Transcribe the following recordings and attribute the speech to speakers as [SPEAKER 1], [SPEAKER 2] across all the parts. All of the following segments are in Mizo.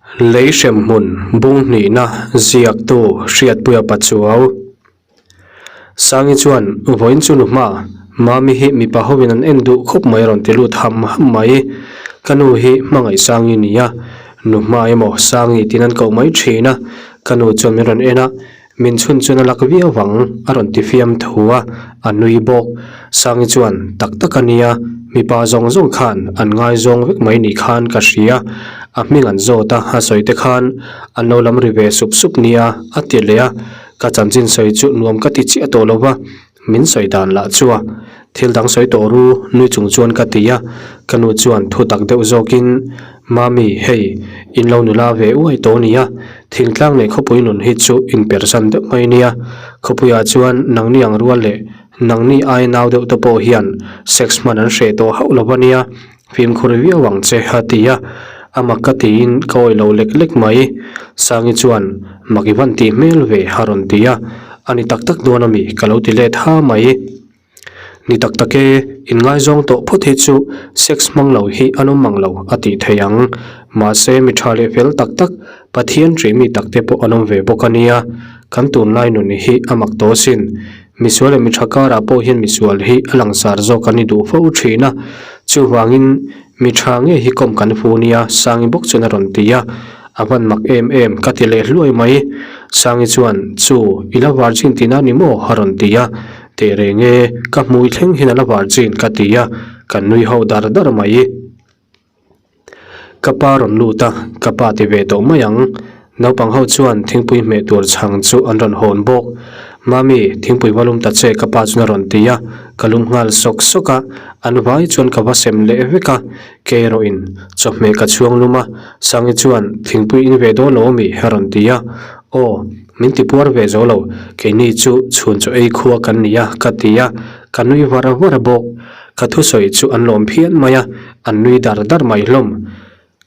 [SPEAKER 1] Lei hremhmun bung hnihna ziaktu Hriatpuia Pachuau. Sangi chuan vawiin chu nu hma, Mami hi mipa hovin an en duh khawp mai rawn ti lut ham ham mai. Ka nu hi hmangaih Sangi nia, nu hma emaw Sangi tiin an koh mai thin a, ka nu chuan min rawn en a, Min chhun chuan a lak viau vang, a rawn ti fiam thu a, a nui bawk. Sangi chuan, Tak tak a nia, mipa zawng zawng khan an ngaizawng vek mai ni khan ka hria. A hming an zawt a, a sawi te khan an lo lam ri ve sup sup nia, a ti leh a. Ka chanchin sawi chu nuam ka ti chiah tawh lo va, Min sawi dan lah chu a thil dang sawi tawh ru nui chung chuan ka ti a, ka nu chuan thu tak deuh zawkin, Mami, hei, in lo nula ve uai tawh nia, thingtlang leh khawpui nun hi chu in persan deuh mai nia, khawpuiah chuan nangni ang rual leh nangni ai nau deuh te pawh hian sex hman an hreh tawh hauh lo va nia, fimkhur viau ang che a ti a, a mak ka tiin ka awih lo lek lek mai. Sangi chuan mak i van tih hmel ve a rawn ti a, a ni tak tak dawn ami ka lo ti let ha mai. Ni tak tak e, inngaizawng tawh phawt hi chu sex hmang lo hi an awm mang lo a tih theih ang. Mahse mi tha leh fel tak tak, Pathian ṭih mi tak te pawh an awm ve bawk a nia. Kan tunlai nun hi a mak tawh asin. Misual leh mi tha karah pawh hian misual hi a langsar zawk an ni duh fo thin a, chuvangin mi tha nge hi kawm kan fu nia Sangi bawk chuan a rawn ti a, a hman mak em em ka ti leh hluai mai. Sangi chuan, Chu, i la virgin tihna ni maw? a rawn ti a, Teh reng e, ka hmui thleng hian a la virgin ka ti a, kan nui ho dar dar mai. Ka pa rawn lut a, ka pa ti ve tawh mai ang. Naupang ho chuan thingpui hmeh tur chhang chu an rawn hawn bawk. Mami, thingpui va lum ta che ka pa chuan a rawn ti a, ka lum nghal sawk sawk a, an vai chuan ka va sem leh vek a, kei erawhin chawhmeh ka chhuang lum a, Sangi chuan thingpui in ve dawn lo ami a rawn ti a, aw, min ti puar ve zo lo, keini chu chhun chaw ei khua kan ni a ka ti a, ka nui var var bawk. Ka thusawi chu an lawm phian mai a, an nui dar dar mai hlawm.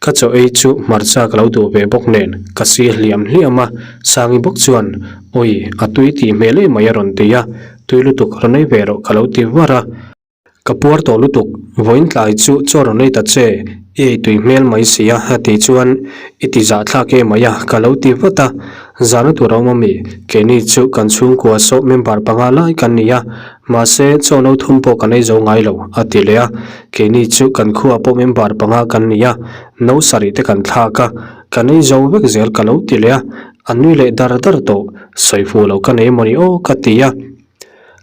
[SPEAKER 1] Ka chaw ei chu hmarcha ka lo duh ve bawk nen ka si hliam hliam a, Sangi bawk chuan, Awi, a tui tih hmel em mai a rawn ti a, tui lutuk rawn ei ve rawh ka lo ti var a. Ka puar tawh lutuk, vawiin tlai chu chaw rawn ei ta che, i ei tui hmel mai si a a tih chuan, I ti zahthlak em mai a ka lo ti vat a, zahna tur a awm a mi, keini chu kan chhungkua saw member panga lai kan ni a, Mahse, chaw no thum pawh kan ei zo ngai lo, a ti leh a. Keini chu kan khuaah pawh member panga kan ni a, no sarih te kan thlak a, kan ei zo vek zel ka lo ti leh a. A nui leh dar dar tawh, sawi fuh lo ka nei mawni aw ka ti a.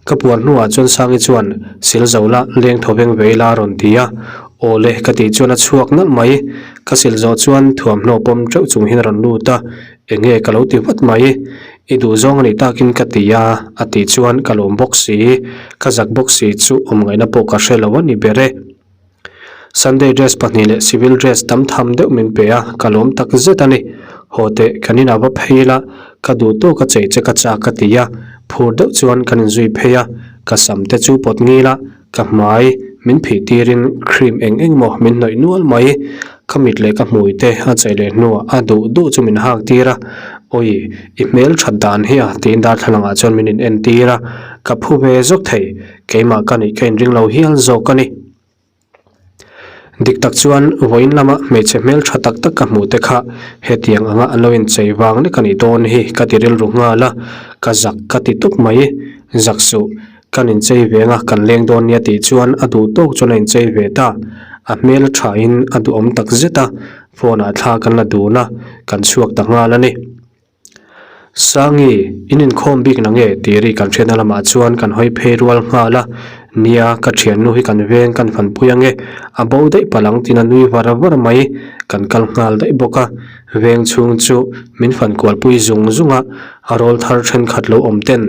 [SPEAKER 1] Ka puan hnuah chuan Sangi chuan, Sil zo la, leng thaw veng ve ila a rawn ti a. Aw le, ka tih chuan a chhuak nalh mai. Ka sil zawh chuan thuamhnaw pawm teuh chung hian a rawn lut a, Enge ka lo ti vat mai. I duh zawng a nih takin ka ti a, a tih chuan ka lawm bawk si, ka zak bawk si chu awm ngaihna pawh ka hre lo a ni ber e. Sunday dress pahnih leh civil dress tam tham deuh min pe a, ka lawm tak zet a ni. Haw teh, kan inah va phei ila, ka duh tawk a chei che ka chak ka ti a, phur deuh chuan kan inzui phei a, ka sam te chu pawt ngil a, Ka hmai min phih tirin cream eng eng maw min hnawih nual mai. Ka mit leh ka hmui te a chei leh hnuah a duh duh chu min hak tir a, Awi, i hmel that dan hi a tiin darthlalang ah chuan min in en tir a, ka phu ve zawk thei, keimah ka nih ka inring lo hial zawk a ni. Dik tak chuan vawiin lama hmeichhe hmel tha tak tak ka hmuh te kha hetiang anga an lo inchei vang lek a nih dawn hi ka ti rilru nghal a, ka zak ka ti tawp mai, zak suh. Kan inchei ve anga kan leng dawn nia tih chuan a duh tawk chuan a inchei ve ta. A hmel a thain a duhawm tak zet a, phone ah thla kan la dun a, kan chhuak ta nghal a ni. Sangi, in inkhawm bik na nge? tih ri kan hriatna lamah chuan kan hawi phei rual nghal a, nia ka thiannu hi kan veng kan fanpui ange, a bo daih palh ang tiin a nui var var mai, kan kal nghal daih bawk a. Veng chhung chu min fan kualpui zung zung a, a rawl thar thenkhat lo awm ten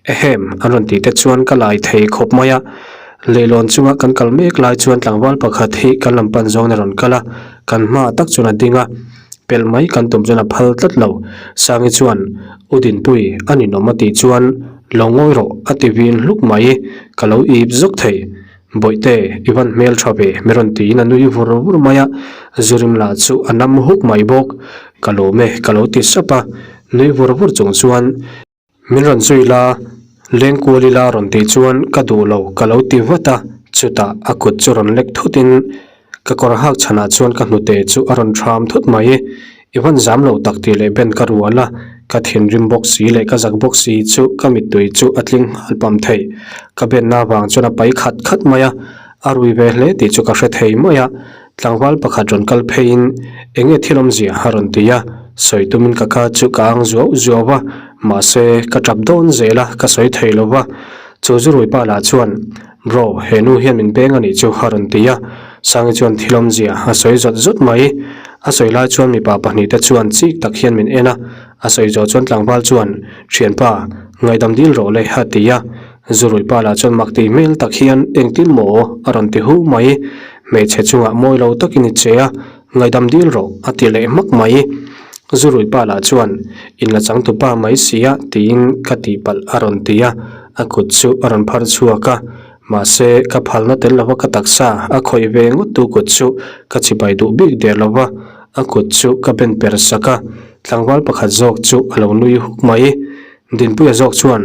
[SPEAKER 1] ehem an rawn tih te chuan ka lai thei khawp mai a. Leilawn chunga kan kal mek lai chuan tlangval pakhat hi kan lam pan zawngin a rawn kal a, kan hmaah tak chuan a ding a, pelh mai kan tum chuan a phal tlat lo. Sangi chuan, U Dinpui, a ninawm a tih chuan, Lo ngawi rawh a ti vin hluk mai, ka lo ip zawk thei. Bawihte, i van hmel tha ve, mi rawn tiin a nui vur vur mai a, Zurim lah chu a nam huk mai bawk. Ka lawm e, ka lo ti sap a, nui vur vur chung chuan, Min rawn zui la, leng kual ila rawn tih chuan ka duh lo ka lo ti vat a, chutah a kut chu rawn lek thut in ka kawr hak chhanah chuan ka hnute chu a rawn thram thut mai. I hman zam lo tak tih leh ben ka rual a, ka thinrim bawk si leh ka zak bawk si chu ka mittui chu a tling nghal pam thei. Ka benna vang chuan a pai khat khat mai a, a rui ve hle tih chu ka hre thei mai a. Tlangval pakhat rawn kal pheiin eng nge thil awmzia a rawn ti a, sawi tumin ka ka chu ka ang zuau zuau a, mahse ka tap dawn zel a, ka sawi thei lo va. Chu zurui pa lah chuan, Bro, he nu hian min peng a nih chu a rawn ti a, Sangi chuan thil awmzia a sawi zawt zawt mai. A sawi lai chuan mipa pahnihte chuan chik tak hian min en a, a sawi zawh chuan tlangval chuan, Thianpa, ngaihdam dil rawh le a ti a. Zurui pa lah chuan mak tih hmel tak hian, Engtin maw? a rawn ti hu mai. Hmeichhe chungah mawi lo takin i che a, ngaihdam dil rawh a ti leh hmak mai. Zurui pa lah chuan, In la changtu pa mai sia tiin ka tihpalh a rawn ti a, a kut chu a rawn phar chhuak a. Mahse, ka phalna tel lova ka taksa a khawih ve ngawt tu kut chu ka chibai duh bik der lova, a kut chu ka ben per sak a. Tlangval pakhat zawk chu a lo nui huk mai. Dinpuia zawk chuan,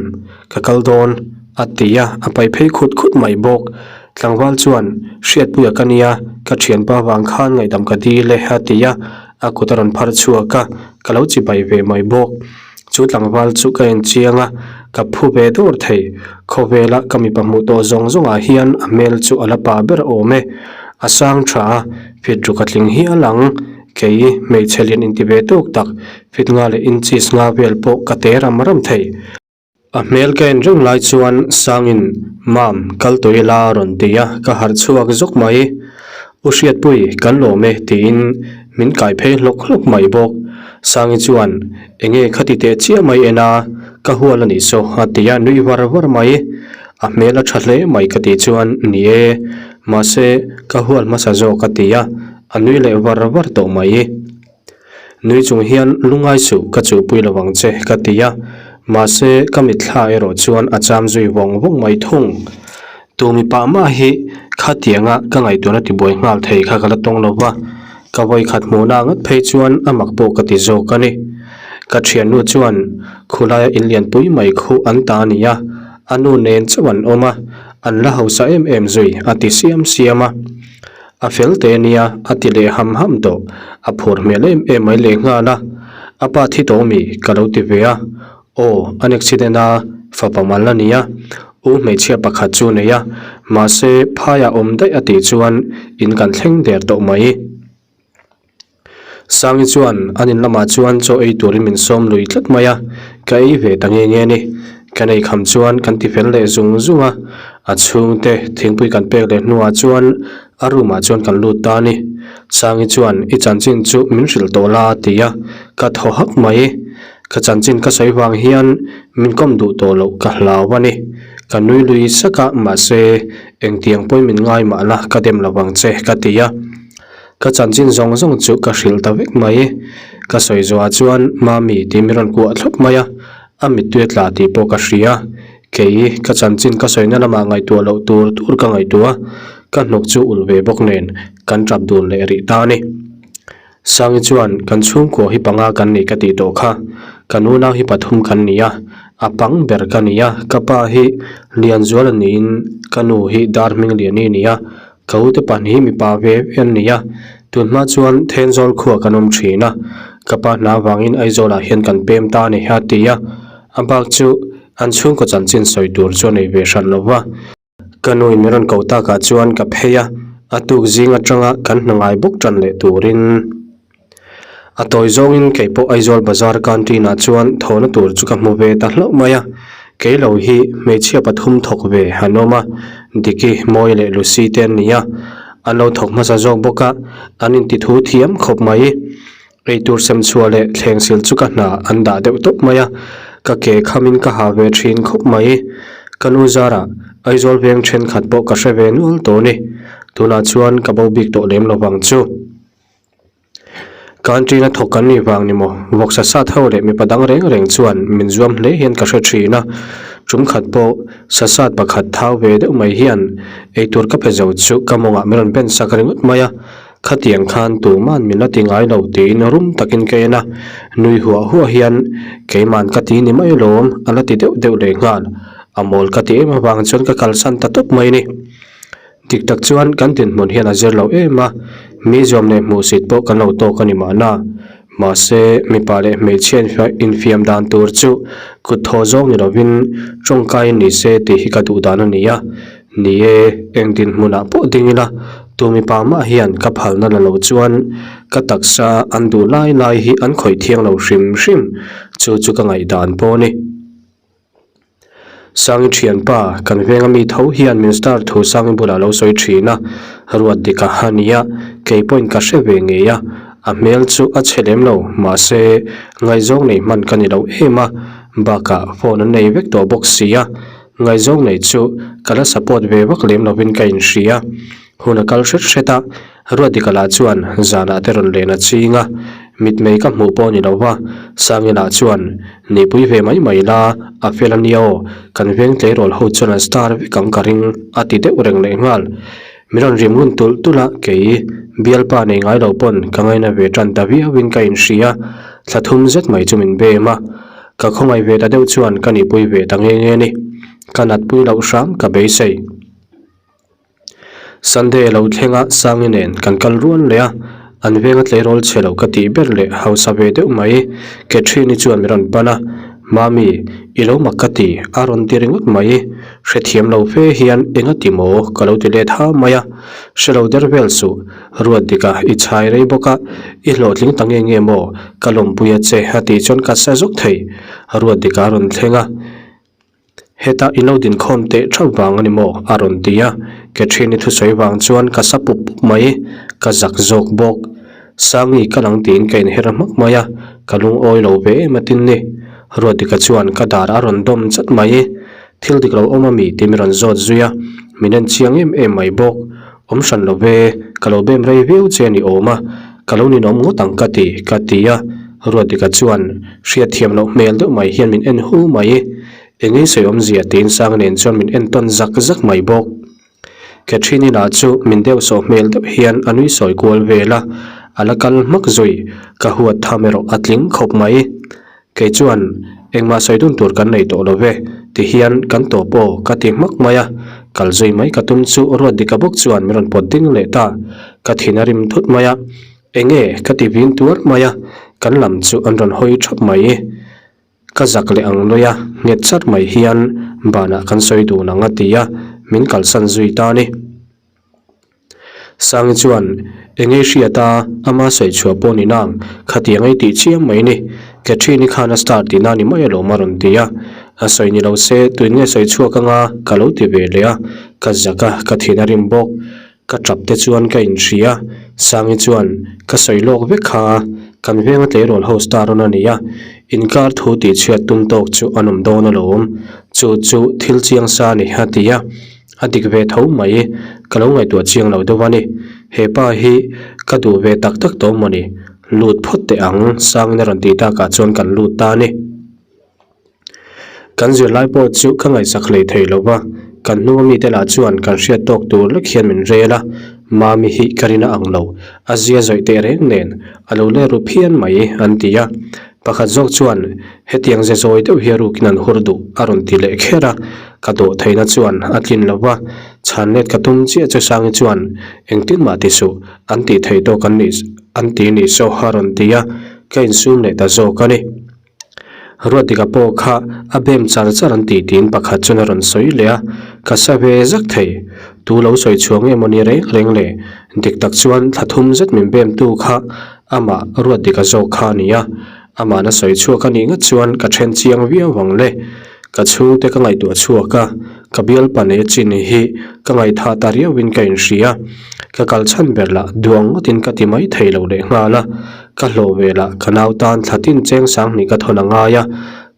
[SPEAKER 1] Ka kal dawn, a ti a, a pai phei khut khut mai bawk. Tlangval chuan, Hriatpuia ka nia, ka thianpa vang khan ngaihdam ka dil e, a ti a, a kut a rawn phar chhuak a, ka lo chibai ve mai bawk. Chu tlangval chu ka en chiang a, ka phu ve dawr thei. Khawvela ka mipa hmuh tawh zawng zawngah hian a hmel chu a la pa ber awm e. A sang tha a, fit ruk a tling hial ang. Kei, hmeichhe lian inti ve tawk tak, fit nga leh inches nga vel pawh ka te ram ram thei. A hmel ka en reng lai chuan Sangin, Mam, kal tawh ila a rawn ti a, ka harh chhuak zawk mai. U Hriatpui, kan lawm e tiin min kai phei hlawk hlawk mai bawk. Sangi chuan, Enge khati teh chiah mai en a, ka hual a nih saw a ti a, nui var var mai. A hmel a tha hle mai ka tih chuan, Ni e, mahse ka hual hmasa zawk a ti a, a nui leh var var tawh mai. Nui chung hian lungai suh ka chuhpui lo ang che ka ti a, mahse ka mitthla erawh chuan a cham zui vawng vawng mai thung. Tu mipa mah hi khatianga ka ngaihtuahna tibuai nghal thei kha ka la tawng lo va, ka vawikhat hmuhna ngat phei chuan a mak pawh ka ti zawk a ni. Ka thiannu chuan khulaia inlianpui mai khu an ta a ni a, a nu nen chauh an awm a, an la hausa em em zui a ti siam siam a. A fel teh nia, a ti leh ham ham tawh. A phur hmel em em mai leh nghal a. A pa thi tawh mi? Ka lo ti ve a. Aw, an accident a, fapa mal a nia. U hmeichhia pakhat chu nei a, mahse phaiah awm daih a tih chuan in kan thleng der tawh mai. Sangi chuan an in lamah chuan chaw ei turin min sawm lui tlat mai a, ka ei ve ta nge nge a ni. Kan ei kham chuan kan ti fel leh zung zung a, a chhungte thingpui kan pek leh hnuah chuan a room ah chuan kan lut ta a ni. Sangi chuan i chanchin chu min hrilh tawh la a ti a, ka thaw hak mai. Ka chanchin ka sawi vang hian min kawm duh tawh loh ka hlau a ni. Ka nui lui sak a, mahse engtiang pawhin min ngai mah la ka dem lo vang che ka ti a. Ka chanchin zawng zawng chu ka hrilh ta vek mai. Ka sawi zawhah chuan Mami tih min rawn kuah thlawp mai a, a mittui a tla tih pawh ka hria. Kei ka chanchin ka sawina lamah ngaihtuah loh tur tur ka ngaihtuah a, ka hnuk chu ulh ve bawk nen kan tap dun leh rih ta a ni. Sangi chuan kan chhungkua hi panga kan nih ka tih tawh kha. Kan unau hi pathum kan ni a, a pang ber ka ni a, ka pa hi Lianzuala niin ka nu hi Darhmingliani a ni a, Ka ute pahnih hi mipa ve ve an ni a, tun hma chuan Thenzawl khuah kan awm thin a, ka pa hna avangin Aizawlah hian kan pem ta a ni a ti a, a bak chu an chhungkaw chanchin sawi tur chu a nei ve hran lo va. Ka nuin min rawn ko takah chuan ka phei a, a tuk zing atanga kan hna ngai bawk tan leh turin. A tawi zawngin kei pawh Aizawl Bazar canteen ah chuan thawhna tur chu ka hmu ve ta hlauh mai a, kei lo hi hmeichhia pathum thawk ve an awm a, Diki, Mawi leh Lucy te an ni a, an lo thawk hmasa zawk bawk a, an inti thu thiam khawp mai. Eitur sem chhuah leh thleng sil chu ka hna an dah deuh tawp mai a, ka ke khamin ka ha ve thin khawp mai. Ka nu zarah Aizawl veng thenkhat pawh ka hre ve nual tawh a ni, tunah chuan ka bo bik tawh lem lovang chu. Canteen a thawk kan nih vang ni maw? Vawksa sat ho leh mipa dang reng reng chuan min zuam hle hian ka hre thin a, tum khat pawh sa sat pakhat thau ve deuh mai hian eitur ka pe zo chu ka mawngah min rawn ben sak ringawt mai a, khatiang khan tuman min la ti ngai lo tiin rum takin ka en a, nui huah huah hian keiman ka ti ni mai alawm a la ti deuh deuh leh nghal, a mawl ka ti em avang chuan ka kalsan ta tawp mai ni. Dik tak chuan kan dinhmun hian a zir lo em a, mi zuam leh hmuhsit pawh kan lo tawk a ni mahna. Mahse, mipa leh hmeichhia infiam dan tur chu kut thaw zawng ni lovin tawngkaiin ni se tih hi ka duh dan a ni a. Ni e, eng dinhmunah pawh ding ila, tu mipa mah hian ka phalna la lo chuan ka taksa an duh lai lai hi an khawih thiang lo hrim hrim, chu chu ka ngaihdan pawh a ni. Sangi thianpa, kan venga mi tho hian min star thu Sangi bulah lo sawi thin a, ruat dik a ha nia, kei pawhin ka hre ve ngei a, a hmel chu a chhe lem lo, mahse ngaihzawng nei hman ka ni lo em a, bakah phone an nei vek tawh bawk si a, ngaihzawng nei chu ka la support ve vak lem lovin ka inhria. Hun a kal hret hret a, Ruatdika lah chuan zanah te rawn len a ching a, mitmei ka hmuh pawh ni lo va, Sangila chuan, Nihpui ve mai mai la, a fel a nia aw, kan veng tleirawl ho chuan an star vek ang ka ring, a ti deuh reng leh nghal. Min rawn rim ngun tulh tulh a, kei, bialpa nei ngai lo pawn ka ngaina ve tan ta viauin ka inhria, thla thum zet mai chu min bem a, ka khawngaih ve ta deuh chuan ka nihpui ve ta nghe nghe a ni, ka natpui loh hram ka beisei. Sunday lo thlenga Sangi nen kan kal rual leh a, an venga tleirawl chhe lo ka tih ber leh hausa ve deuh mai. Catherine-i chuan min rawn pan a, Mami, i lo mak ka ti, a rawn ti ringawt mai. Hrethiam lo fe hian enga ti maw ka lo ti let ha mai a, hre lo der vel suh, ruat dika i chhai rei bawk a, i hlawhtling ta nge nge maw, ka lawmpui a che a tih chuan ka sa zawk thei. Ruat dika a rawn thleng a. Heta i lo dinkhawm teh theuh vang a ni maw? a rawn ti a, Catherine-i thusawi vang chuan ka sa pup pup mai, ka zak zawk bawk. Sangi ka lang tiin ka inher hmak mai a, ka lungawi lo ve em atin ni. Ruatika chuan ka dar a rawn dawm chat mai, Thil dik lo awm a mi? tih min rawn zawt zui a, min en chiang em em mai bawk. Awm hran lo ve, ka lo bem rei viau che a ni awm a, ka lo ninawm ngawt ang ka ti, ka ti a. Ruatika chuan hriatthiam loh hmel deuh mai hian min en hu mai. Engei sawi awmzia tiin Sanga nen chuan min en tawn zak zak mai bawk. Catherine-i lah chu min deuh sawh hmel deuh hian a nui sawi kual vel a, a la kal hmak zui, ka huat tham erawh a tling khawp mai. Kei chuan, Engmah sawi dun tur kan nei tawh lo ve, ti hian kan tawp aw, ka ti hmak mai a. Kal zui mai ka tum chu Ruatdika bawk chuan min rawn pawt ding leh ta. Ka thin a rim thut mai a. Enge? ka ti vin tuar mai a. Kan lam chu an rawn hawi thap mai. Ka zak leh ang lawi a, nghet chat mai hian banah kan sawi dun ang a ti a, min kalsan zui ta a ni. Sangi chuan, Engei hriat a, ama sawi chhuah pawh ni nang, khatiang ei tih chiang mai ni. Catherine-i khan a star tihna ni mai alawm a rawn ti a. A sawi ni lo se, tuin nge sawi chhuak anga ka lo ti ve leh a, ka zak a, ka thin a rim bawk. Ka tap te chuan ka inhria. Sangi chuan, Ka sawi lawk vek kha, kan venga tleirawl ho star rawn a ni a, inkar thu tihchhiat tum tawk chu an awm dawn alawm. Chu chu thil chiang sa a ni a ti a. A dik ve tho mai, ka lo ngaihtuah chiang lo deuh a ni. He pa hi ka duh ve tak tak tawh maw ni? Lut phawt teh ang, Sangin a rawn tih takah chuan kan lut ta a ni. Kan zirlai pawh chu ka ngaihsak hlei thei lo va, kan hnunga mite lah chuan kan hriat tawk tur lek hian min rel a, Mami hi ka rin a ang lo, a zia zawih teh reng nen, a lo let ru phian mai, an ti a. Pakhat zawk chuan, Hetiang ze zawi deuh hi a rukin an hur duh, a rawn ti leh kher a. Ka dawh theihna chuan a tlin lo va, chhan let ka tum chiah chu Sangi chuan, Engtin mah ti suh, an tih theih tawk an nih, an ti nih saw a rawn ti a, ka insum leh ta zawk a ni. Ruatdika pawh kha a bem char char an tih tiin pakhat chuan a rawn sawi leh a, ka sa ve zak thei. Tu lo sawi chhuak nge maw ni reng reng le? Dik tak chuan thla thum zet min bemtu kha Amah Ruatdika zawk kha a ni a, amahna sawi chhuak a nih ngat chuan ka then chiang viau vang le. Ka chhungte ka ngaihtuah chhuak a, ka bialpa nei a chin hi ka ngaihthah ta riauin ka inhria. Ka kal chhan ber lah duang ngawtin ka ti mai thei lo leh nghal a, ka hlawh ve lah ka nau tan thla tin cheng sanghnih ka thawn a ngai a,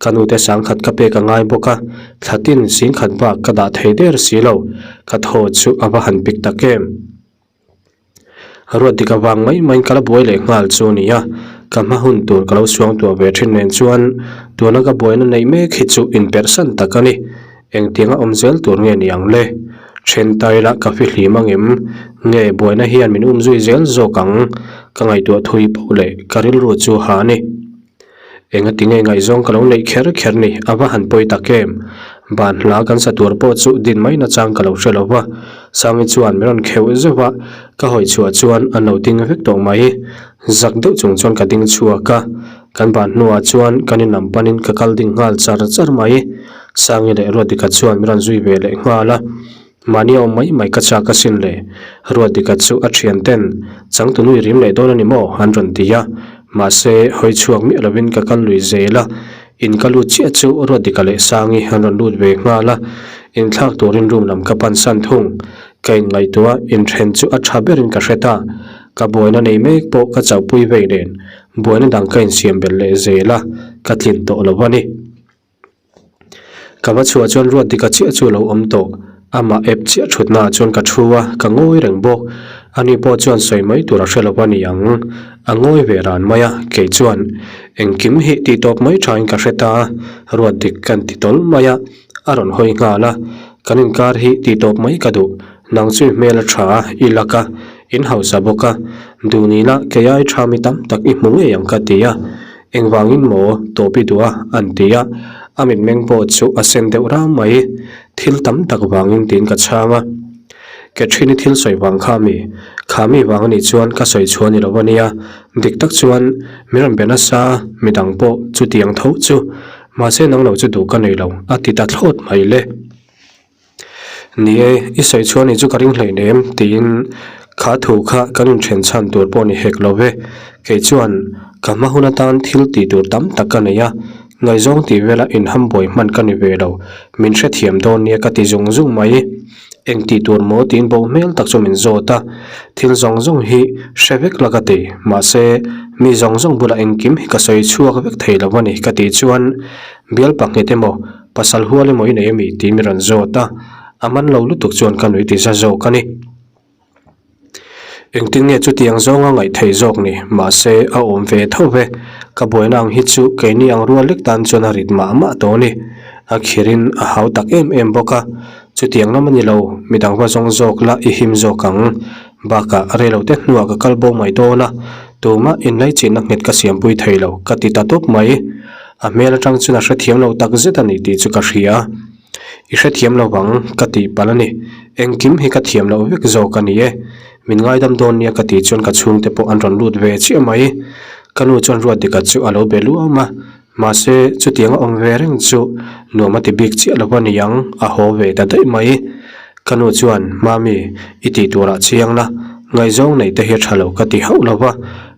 [SPEAKER 1] ka nute sangkhat ka pek a ngai bawk a, thla tin singkhat bak ka dah thei der si lo, ka thaw chu a va han pik tak em. Ruatdik avang mai maiin ka la buai leh nghal chu a ni a, ka hma hun tur ka lo suangtuah ve thin nen chuan tuna ka buaina neih mek hi chu inperhsan tak a ni. Engtianga awm zel tur nge ni ang le? Then ta ila ka fihlim ang em? Nge buaina hian min um zui zel zawk ang? Ka ngaihtuah thui poh leh ka rilru chu ha a ni. Engati nge ngaihzawng ka lo neih kher kher ni, a va han pawi tak em? Ban hla kan sa tur pawh chu din mai nachang ka lo hre lo va, Sangi chuan min rawn kheuh zeuh a, ka hawi chhuah chuan an lo ding vek tawh mai. Zak deuh chung chuan ka ding chhuak a, kan ban hnuah chuan kan in lam panin ka kal ding nghal char char mai. Sangi leh Ruatdika chuan min rawn zui ve leh nghal a, mahni a awm mai mai ka chak asin le. Ruatdika chu a thian ten changtunu i rim leh dawn a ni maw? an rawn ti a, mahse hawi chhuak miah lovin ka kal lui zel a, In ka lut chiah chu Ruatdika leh Sangi an rawn lut ve nghal a, inthlak turin room lam ka pan san thung. Ka inngaihtuah a, inthen chu a tha berin ka hre ta. Ka buaina nei mek pawh ka chauhpui vei nen, buaina dang ka insiam belh leh zel a, ka tlin tawh lo a ni. Ka va chhuah chuan Ruatdika chiah chu a lo awm tawh. Amah ep chiah thutnaah chuan ka thu a, ka ngawi reng bawk. Ani pawh chuan sawi mai tur a hre lo a ni ang. A ngawi ve ran mai a, kei chuan engkim hi tih tawp mai thain ka hre ta a, ruat dik kan ti tawl mai a, a rawn hawi nghal a. Kan inkar hi tih tawp mai ka duh, nang chu i hmel a tha a, i lak a, in hausa bawk a, duh nila kei ai tha mi tam tak i hmu ngei ang ka ti a. Engvangin maw tawp i duh a? an ti a, a mitmeng pawh chu a sen deuh rang mai. Thil tam tak vangin tiin ka chhang a. Catherine-i thil sawi vang kha mi? Kha mi vang anih chuan ka sawi chhuah ni lo a nia. Dik tak chuan min rawn be nasa a, midang pawh chutiang tho chu. Mahse nang lo chu duh ka nei lo, a ti ta thlawt mai le. Ni e, i sawi chhuah anih chu ka ring hleinem tiin kha thu kha kan inthen chhan tur pawh ni hek lo ve. Kei chuan ka hma hun atan thil tih tur tam tak ka nei a, ngaihzawng tih vela inhambuai hman ka ni ve lo, min hrethiam dawn nia ka ti zung zung mai. Eng tih tur maw tiin bo hmel tak chu min zawt a, thil zawng zawng hi hre vek la ka ti, mahse mi zawng zawng bulah engkim hi ka sawi chhuak vek thei lo a ni ka tih chuan bial pahnih emaw Pasal hual emaw i nei ami tih mi rawn zawt a, a man lo lutuk chuan ka nui ti za zawk a ni. Engtin nge chutiang zawnga ngaih theih zawk ni? Mahse, a awm ve tho ve. Ka buaina ang hi chu keini ang rual lek tan chuan a rit mah mah tawh a ni. A khirin a hau tak em em bawk a. Chutiang lam a ni lo, midang va zawng zawk la i him zawk ang. Bakah, reilote hnuah ka kal bo mai dawn a, tumah inlaichinna nghet ka siampui thei lo, ka ti ta tawp mai. A hmel atang chuan a hrethiam lo tak zet a ni tih chu ka hria. I hrethiam lo vang ka tih palh a ni. Engkim hi ka thiam loh vek zawk a ni e. Min ngaidam dawn nia ka tih chuan ka chhungte pawh an rawn lut ve chiah mai. Ka nu chuan Ruatdika chu a lo be luam a, mahse chutiang a awm ve reng chu nuam a ti bik chiah lo a ni ang, a haw ve ta daih mai. Ka nu chuan, Mami, i tih turah chiang la, ngaihzawng neih te hi a tha lo ka ti hauh lo va,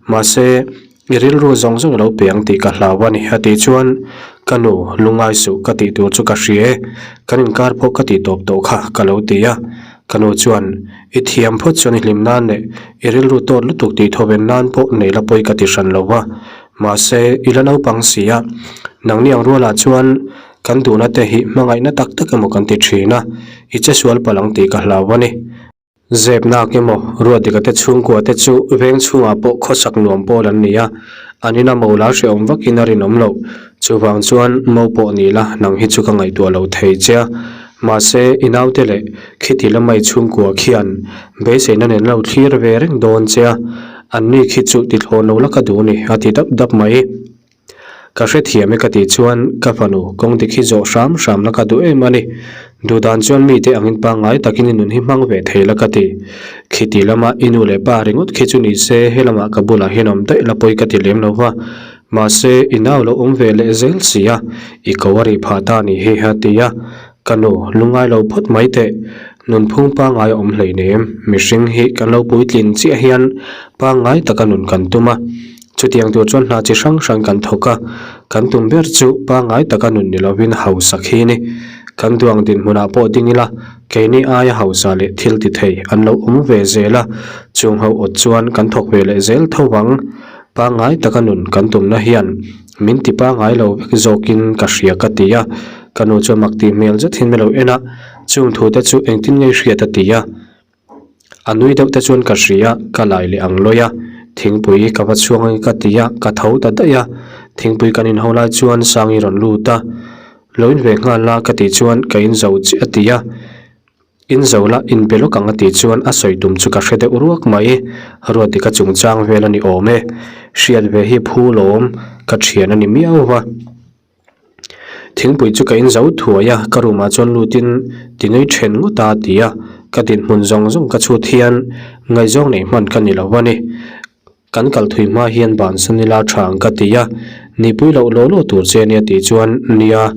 [SPEAKER 1] mahse, I rilru zawng zawng lo pe ang tih ka hlau a ni a tih chuan ka nu lungngai suh ka tih tur chu ka hria e, kan inkar pawh ka tih tawp tawh kha ka lo ti a. Ka nu chuan i thiam phawt chuan i hlim nan leh i rilru tawt lutuk tih thawven nan pawh nei la pawi ka ti hran lo va, mahse i la naupang si a, nangni ang rualah chuan kan duhna te hi hmangaihna tak tak emaw kan ti thin a, i che sual palh ang tih ka hlau a ni. Zep nak emaw, Ruatdika te chhungkua te chu veng chhungah pawh khawsak nuam pawl an ni a, an ina mo la hrehawm vakin a rinawm loh. Chuvang chuan mo pawh ni la, nang hi chu ka ngaihtuah lo thei che a. Mahse, i naute leh khiti lamai chhungkua khian beiseina nen lo thlir ve reng dawn che a, anni khi chu tithlawn lo la ka duh ni, a ti dap dap mai. Ka hrethiam e ka tih chuan ka fanu kawng dik hi zawh hram hram la ka duh em a ni. Duh dan chuan mite angin pangngai takin i nun hi hmang ve thei la ka ti. Khiti lama i nu leh pa ringawt khi chu ni se helamah ka bulah hian awm daih la pawi ka ti lem lo va. Mahse i nau lo awm ve leh zel si a, i ko a rih phah ta ni hi a ti a. Ka nu, lungngai lo phawt mai teh. Nunphung pangngai a awm hleinem. Mihring hi kan lo puitlin chiah hian pangngai taka nun kan tum a. Chutiang tur chuan hna chi hrang hrang kan thawk a, kan tum ber chu pangngai taka nun ni lovin hausak hi ni. Kan duang dinhmunah pawh ding ila, keini aia hausa leh thil ti thei an lo awm ve zel a, chung ho awt chuan kan thawk ve leh zel tho vang. Pangngai taka nun kan tumna hian min ti pangngai lo vek zawkin ka hria ka ti a, ka nu chuan mak tih hmel zet hian min lo en a, chung thu te chu engtin nge i hriat a ti a. A nui deuh te chuan ka hria, ka lai leh ang lawi a, thingpui ka va chhuang ange ka ti a, ka tho ta daih a, thingpui kan inho lai chuan Sangi rawn lut a, lo in ve nghal la ka tih chuan ka in zo chiah a ti a, in zo la in be lawk ang a tih chuan a sawi tum chu ka hre deuh ruak mai, Ruatdika chungchang vel a ni awm e, hriat ve hi phu lawm ka thian a ni miau va. Thingpui chu ka in zo thuai a, ka room ah chuan lut in ti nui then ngawt a ti a, ka dinhmun zawng zawng ka chhut hian ngaihzawng neih hman ka ni lo a ni. Kan kal thui hma hian bansan ila tha ang ka ti a, nipui loh law law tur che ania tih chuan nia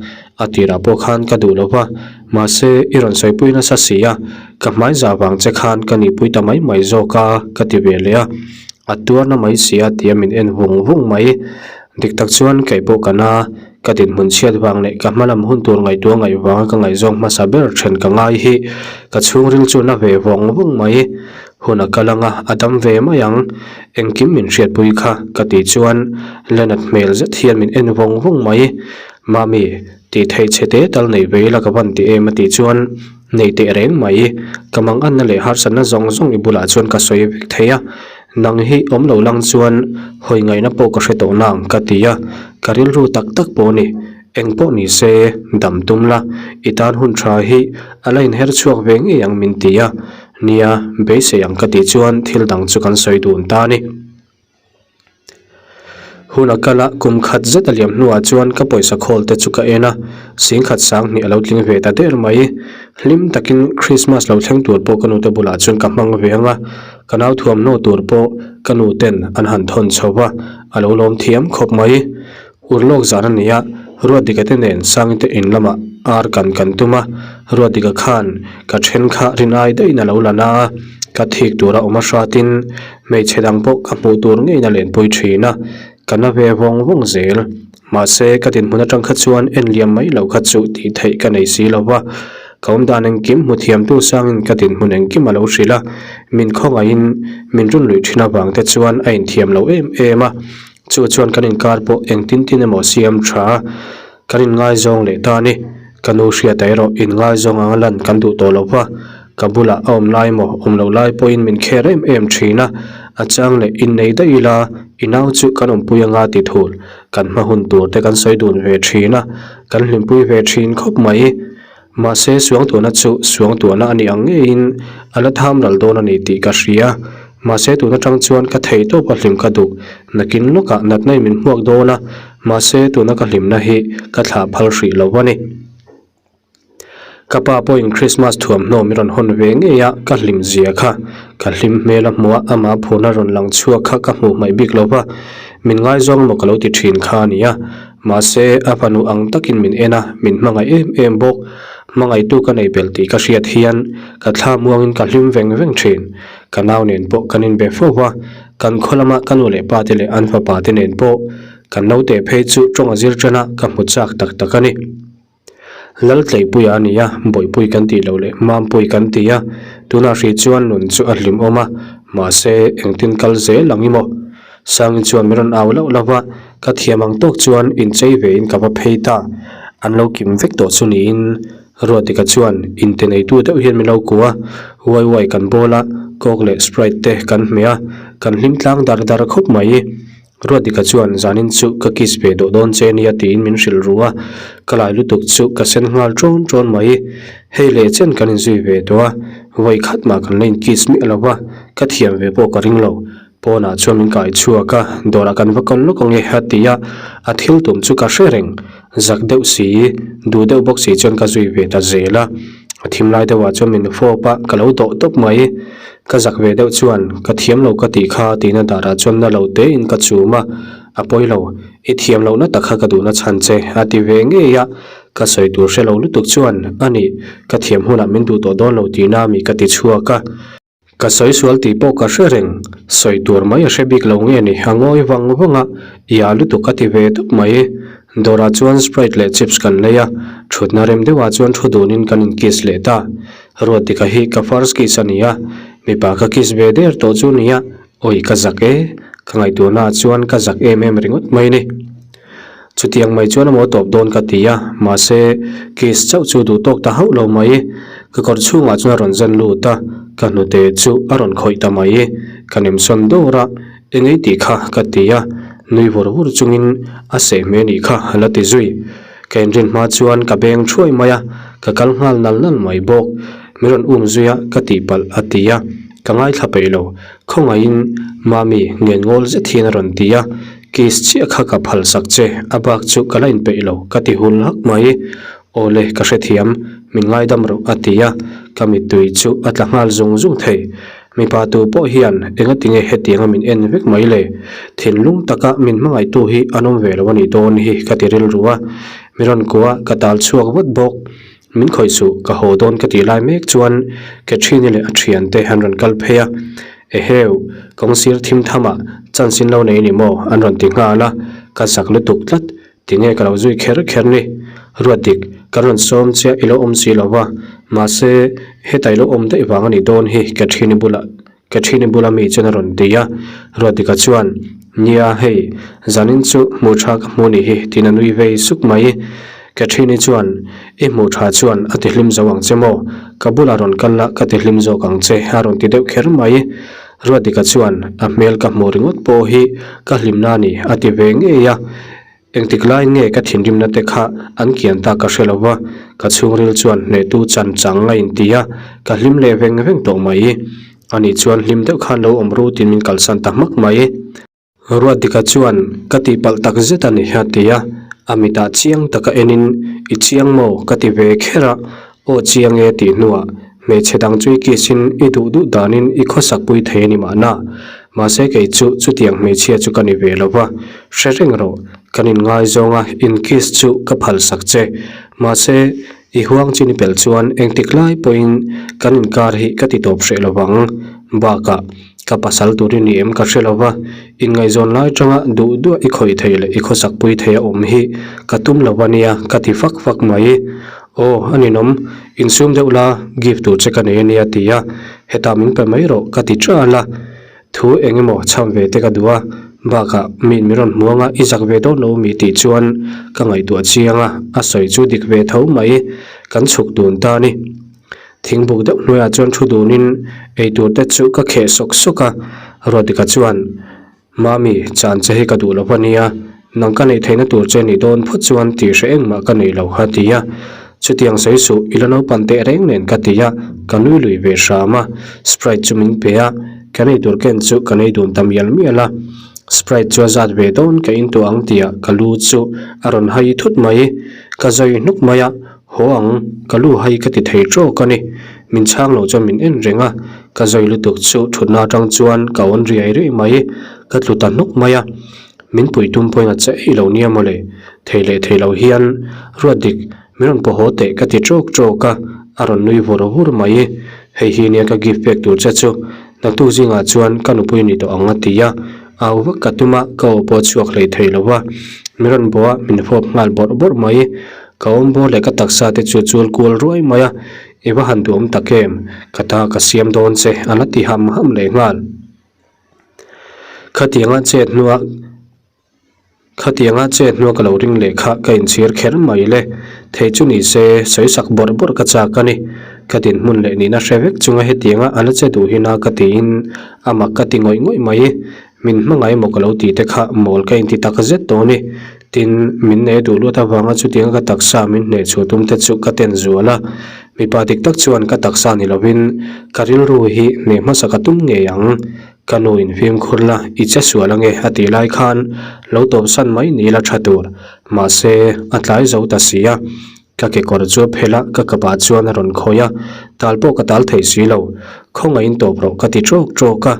[SPEAKER 1] a tirah pawh khan ka duh lo va, mahse i rawn sawipui nasa si a, ka hmai zah vang che khan ka nihpui ta mai mai zawk a ka ti ve leh a, a tuarna mai si a tia min en vung vung mai. Dik tak chuan kei pawh ka na, ka dinhmun chhiat vang leh ka hmalam hun tur ngaihtuah ngaih vanga ka ngaihzawng hmasa ber then ka ngai hi ka chhungril chu na ve vawng vung mai. Hun a kal anga a dam ve mai ang, engkim min hriatpui kha ka tih chuan Leonard hmel zet hian min en vawng vawng mai. Mami, tih theih chhe te tal nei ve ila ka van ti em a tih chuan nei teh reng mai. Ka manganna leh harsatna zawng zawng i bulah chuan ka sawi vek thei a, nang hi awm lo lang chuan hawi ngaihna pawh ka hre tawh nang ka ti a, ka rilru tak tak pawh a ni. Eng pawh ni se, dam tum la, i tan hun tha hi a la inher chhuak ve ngei ang min ti a, nia, beisei ang ka tih chuan thil dang chu kan sawi dun ta a ni. Hun a kal a, kum khat zet a liam hnuah chuan ka pawisa khawl te chu ka en a, singkhat sang hnih a lo tling ve ta der mai. Hlim takin Christmas lo thleng tur pawh ka nute bulah chuan ka hmang ve ang a, ka nau thuamhnaw tur pawh ka nuten an han thawn chho va, a lo lawm thiam khawp mai. Urlawk zan a ni a, Ruatdika te nen Sangte in lamah ar kan kan tum a, Ruatdika khan ka then kha rin ai daihin a lo la na a, ka thik tura awm a hratin hmeichhe dang pawh ka hmuh tur ngeiin a lenpui thin a, ka na ve vawng vawng zel. Mahse, ka dinhmun atang kha chuan en liam mai lo kha chu tih theih ka nei si lo va, ka awmdan engkim hmu thiamtu sangin ka dinhmun engkim a lo hrilh a, min khawngaihin min run luih thin avang te chuan a inthiam lo em em a. Chu chuan kan inkar pawh engtin tin emaw siam tha a, kan inngaizawng leh ta a ni. Ka nu hriata erawh inngaizawng anga lan kan duh tawh lo va, ka bulah a awm lai emaw awm loh lai pawhin min kher em em thin a, a chang leh innei daih ila i nau chu kan awmpui anga ti thul, kan hma hun tur te kan sawi dun ve thin a, kan hlimpui ve thin khawp mai. Mahse, suangtuahna chu suangtuahna a nih ang ngeiin a la tham ral dawn a ni tih ka hria. Mahse, tun atang chuan ka thei tawp a hlim ka duh. Nakin lawkah natna in min hmuak dawn a, mahse tuna ka hlimna hi ka thlah phal hrih lo a ni. Ka pa pawhin Christmas thuamhnaw min rawn hawn ve ngei a, ka hlim zia kha. Ka hlim hmel a hmuh a, amah phurna rawn lang chhuak kha ka hmuh hmaih bik lo va, min ngaizawng emaw ka lo ti thin kha a ni a. Mahse, a fanu ang takin min en a, min hmangaih em em bawk. Hmangaihtu ka nei belh tih ka hriat hian ka thla muangin ka hlim veng veng thin. Ka nau nen pawh kan inbe fo va, kan khaw lama ka nu leh pa te leh an fapa te nen pawh kan naute phei chu tawng a zir tan a, ka hmu chak tak tak a ni. Laltleipuia a ni a, Bawihpui kan tih loh leh Mampui kan ti a, tunah hrih chuan nun chu a hlimawm a, mahse engtin kal zel ang i maw? Sangi chuan min rawn au lauh lauh va, ka thiam ang tawk chuan inchei vein ka va phei ta. An lo kim vek tawh chu niin Ruatika chuan inte neitu deuh hian min lo kuh a, uai uai kan bawl a, coke leh sprite te kan hmeh a, kan hlim tlang dar dar khawp mai. Ruatika chuan zanin chu ka kiss ve dawh dawn che nia tiin min hrilh ru a, ka lai lutuk chu ka sen nghal ṭawn ṭawn mai. Hei leh chen kan inzui ve tawh a, vawi khat mah kan la inkiss miah lo va, ka thiam ve pawh ka ring lo. Pawnah chuan min kai chhuak a, dawrah kan va kal lawk ang e a ti a, a thil tum chu ka hre reng. Zak deuh si, duh deuh bawk si chuan ka zui ve ta zel a. A thim lai deuhah chuan min fawp a, ka lo dawh tawp mai. Ka zak ve deuh chuan, ka thiam lo ka tih kha tihna darah chuan na lo tein ka chum a, a pawi lo, i thiam lohna tak kha ka duhna chhan che a ti ve ngei a. Ka sawi tur hre lo lutuk chuan, a nih, ka thiam hunah min duh tawh dawn lo tihna mi ka ti chhuak a. Ka sawi sual tih pawh ka hre reng, sawi tur mai a hre bik lo nge ni, a ngawi vang vang a, ia lutuk a ti ve tawp mai. Dawrah chuan Sprite leh chips kan lei a, thutna rem deuhah chuan thu dunin kan in kiss leh ta. Ruatdika hi ka first kiss a ni a, mipa ka kiss ve der tawh chu nia, awi ka zak e, ka ngaihtuahnaah chuan ka zak em em ringawt mai ni. Chutiang mai chuan amaw tawp dawn ka ti a, mahse kiss chauh chu duh tawk ta hauh lo mai. Ka kawr chhungah chuan a rawn zen lut a, ka hnute chu a rawn khawih ta mai. Ka nemsawn dawr a, eng ei tih kha ka ti a, nui vur vur chungin a seh hmeh nih kha a la ti zui. Ka inrin hma chuan ka beng thuai mai a, ka kal nghal nal nal mai bawk. Min rawn um zui a, ka tihpalh a ti a, ka ngaithla peih lo. Khawngaihin Mami ngen ngawl zet hian a rawn ti a. Kiss chiah kha ka phal sak che, a bak chu ka la inpeih lo, ka ti hul hak mai. Aw le, ka hrethiam, min ngaidam rawh, a ti a, ka mittui chu a tla nghal zung zung thei. Mipa tu pawh hian engatinge hetianga min en vek mai le? Thinlung taka min hmangaihtu hi an awm ve lo a nih dawn hi ka ti rilru a, mi rawn kuah a, ka tal chhuak vat bawk. Min khawih suh, ka haw dawn ka tih lai mek chuan Catherine-i leh a thiante an rawn kal phei a, Eheu, kawngsir thim thamah chance in lo nei ni maw? an rawn ti nghal a, ka zak lutuk tlat, tinge ka lo zui kher kher ni? Ruatdik, kan rawn sawm chiah i lo awm si lo va, mahse heta i lo awm daih vang a nih dawn hi Catherine-i bulah Catherine-i bula mi chuan a rawn ti a, Ruatdika chuan, Nia, hei, zanin chu hmuh tha ka hmu nih hi, tiin a nui vei suk mai. Catherine-i chuan, I hmuh tha chuan a ti hlim zo ang che maw? Ka bulah rawn kal la, ka ti hlim zawk ang che, a rawn ti deuh kher mai. Ruatdika chuan, A hmel ka hmuh ringawt pawh hi ka hlimna a ni, a ti ve ngei a. Engtik lai nge ka thinrimna te kha an kian ta ka hre lo va, ka chhungril chuan hnehtu chan chang a inti a, ka hlim leh veng veng tawh mai. Ani chuan hlim deuh khan lo awm ru tiin min kalsan ta hmak mai. Ruatdika chuan ka tihpalh tak zet a ni a ti a, a mitah chiang taka enin I chiang maw ka ti ve kher a, aw chiang e tih hnuah hmeichhe dang chu i kiss in i duh duh danin i khawsak pui thei a ni mahna. Mahse kei chu chutiang hmeichhia chu ka ni ve lo va, hre reng rawh, kan inngaizawng a in kiss chu ka phal sak che. Mahse i huang chin i pelh chuan engtik lai pawhin kan inkar hi ka ti tawp hreh lo vang. Bakah, ka pasal tur i ni em ka hre lo va, inngaihzawn lai tanga duh duah i khawih thei leh i khawsak pui thei a awm hi ka tum lo va nia ka ti fak fak mai. Aw, a ninawm, insum deuh la, gift tur che ka nei a nia ti a, hetah min pe mai rawh ka ti ṭal a, thu eng emaw chham ve te ka duh a, bakah miin min rawn hmu anga i zak ve dawn lo mi tih chuan ka ngaihtuah chiang a, a sawi chu dik ve tho mai, kan chhuk dun ta a ni. Thingbuk deuh hnuaiah chuan thu dunin eitur te chu ka kheh sawk sawk a, Ruatika chuan. Mami, chan che hi ka duh lo a nia, nang ka neih theihna tur che nih dawn phawt chuan tih hre engmah ka nei lo a ti a. Chutiang sawi suh, i la naupan teh reng nen ka ti a, ka nui lui ve hram a. Sprite chu min pe a, ka nei tur ken chu ka nei dun ta mial mial a. Sprite chu a zat ve dawn ka in tuah ang tia ka lu chu a rawn hai thut mai. Ka zawi hnuk mai a, Haw ang, ka lu hai ka ti thei trawk a ni. Min chhang lo chuan min en reng a, ka zawi lutuk chu thutna atang chuan ka awn riai riai mai, ka tlu ta hnuk mai a. Min pui tum pawhin a che ei lo nia mawle, thei leh thei lo hian ruat dik min rawn pawh haw teh ka ti trawk trawk a, a rawn nui vur vur mai. Hei hi nia ka gift pek tur che chu, naktuk zingah chuan ka nupui ni tawh ang a ti a, au vak ka tum a, ka aw pawh a chhuak hlei thei lo va, min rawn bawh a, min fawp nghal bawrh bawrh mai. Ka awm bawr leh ka taksa te chu chul kual ruai mai a, i va han duhawm tak em? Ka ta ka siam dawn che a la ti ham ham leh nghal. Khatianga chet hnua Khatianga chet hnua ka lo ring leh kha ka inchhir kher mai le. Thei chu ni se sawi sak bawrh bawrh ka chak a ni. Ka dinhmun leh nihna hre vek chunga hetianga a la che duh hi na ka tiin a mak ka ti ngawih ngawih mai. Min hmangaih emaw ka lo tih te kha mawl ka inti tak zet tawh a ni. Tin, min nei duh luat avanga chutianga ka taksa min hneh chhuah tum te chu ka ten zual a. Mipa dik tak chuan ka taksa ni lovin ka rilru hi hneh hmasa ka tum ngei ang. Ka nu in fimkhur la, i che sual ange a tih lai khan lo tawpsan mai ni la tha tur. Mahse, a tlai zo ta si a. Ka kekawr chu a phelh a, ka kapah chuan a rawn khawi a, tal pawh ka tal thei si lo. Khawngaihin tawp rawh ka ti trawk trawk a,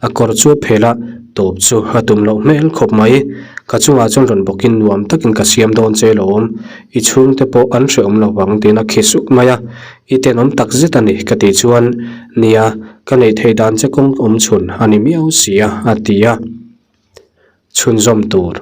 [SPEAKER 1] a kawr chu a phelh a, tawp chu a tum loh hmel khawp mai. Ka chungah chuan rawn bawkin nuam takin ka siam dawn che lawm, i chhungte pawh an hrehawm lo vang tiin a khi suk mai a, i tenawm tak zet a ni ka tih chuan, Nia, ka neih theih dan che kawng awm chhun a ni miau si a, a ti a. Chhunzawm tur.